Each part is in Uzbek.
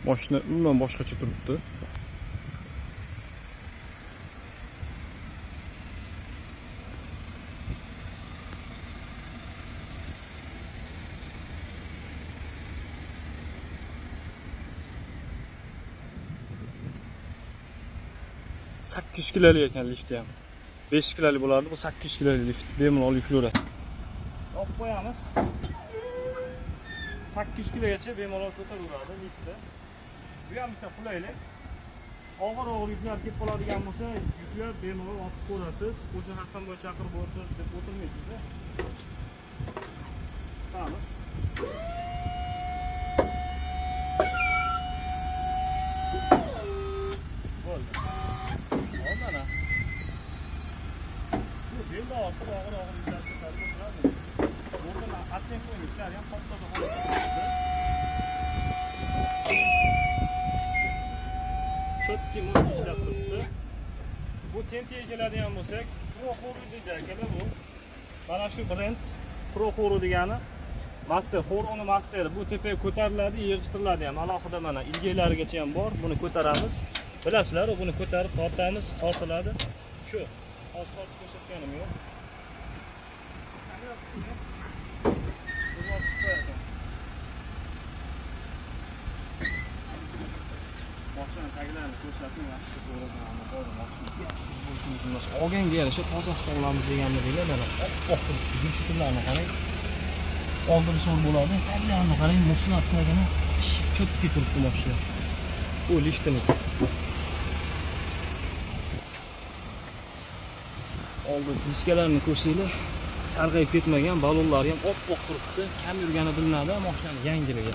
Mashina umuman boshqacha turibdi. 800 kilolik ekan lifti ham. 5 kilolik bo'lardi, bu 800 kilolik lift. Bemalol yuklayveradi. Olib qo'yamiz. 800 kilogacha bemalol ko'taraveradi liftni. Bu ham bitta qulaylik. Og'ir-og'ir yuklar kelib qoladigan bo'lsa, yuklab bemalol olib ko'rasiz. O'sha Hasanboy chaqirib o'tir deb o'tirmaysiz-da. Tutamiz. Bo'ldi. Mana. Shu belda ortib og'ir-og'ir yuklar ko'tarib o'tiramiz. Burada atsenko yuklar ham top-toza holatda turibdi. Chotki muz ishlab turibdi. Bu Tentiga keladigan bo'lsak, Pro Horo deydi akalar bu. Mana shu brend Pro Horo degani Master, Horo'ni masteri. Bu tepaga ko'tariladi, yig'ishtiriladi ham. Alohida mana ilgaklarigacha ham bor. Buni ko'taramiz. Bilasizlar, buni ko'tarib tortamiz, tortiladi. Shu. Hozir tortib ko'rsatganim yo'q. Mashina taglarini ko'rsatib, yaxshi so'ragan bor, mashina yaxshi bo'lishi mumkin emas. Olganga yarasha tozasini olamiz deganni deylar, mana oppoq turibdi. Gushiturlarni qarang. Oldin so'r bo'ladi. Taglarini qarang, moslab tagini cho'tki turibdi mashina. Bu liftini. Oldin diskalarni ko'rsanglar, sarg'ayib ketmagan, balonlari ham oppoq turibdi. Kam yurgani bilinadi, mashinani yangiligi.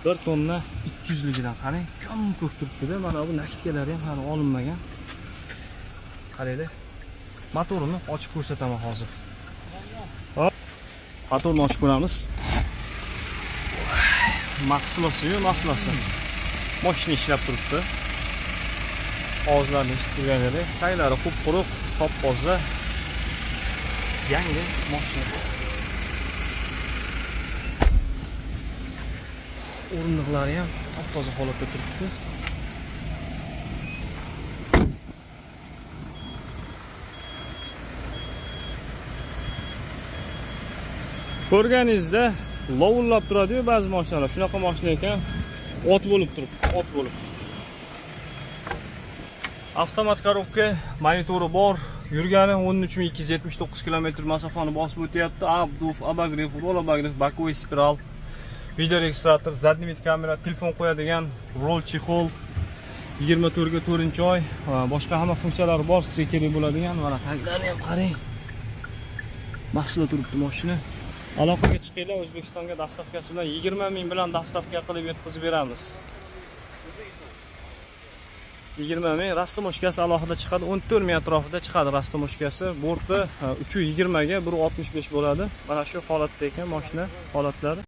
1 tonna 200 ligidan qarang, ko'm-ko'k turibdi-da. Mana bu nakitkalari ham hali olinmagan. Qaranglar. Motorini ochib ko'rsataman hozir. Hop. Motorni ochib ko'ramiz. Mahsuloti-yu, mahsuloti. Mashina ishlab turibdi. Ovozlarni eshitib turganinglar, taglari qup-quruq, top-toza. Yangi mashina. O'rindiqlari ham top-toza holatda turibdi. Ko'rganingizda lovullab turadi-yu ba'zi mashinalar. Shunaqa mashina ekan, ot bo'lib turibdi, ot bo'lib. Avtomat korobka, monitori bor. Yurgani 13279 kilometr masofani bosib o'tyapti. Abduf, abagrev, rol abagrev, боковой spiral, video registrator, задний вид kamera, telefon qo'yadigan rol chexol, 24 ga 4-oy, boshqa hamma funksiyalari bor, sizga kerak bo'ladigan. Mana taglarini ham qarang. Mahsulot turibdi mashina. Aloqaga chiqinglar, O'zbekistonga dastavkasi bilan 20 ming bilan dastavka qilib yetkazib beramiz. 20 ming rastamoshkasi alohida chiqadi, 14 ming atrofida chiqadi rastamoshkasi. Borti 3.20 ga 1.65 bo'ladi. Mana shu holatda ekan mashina holatlari.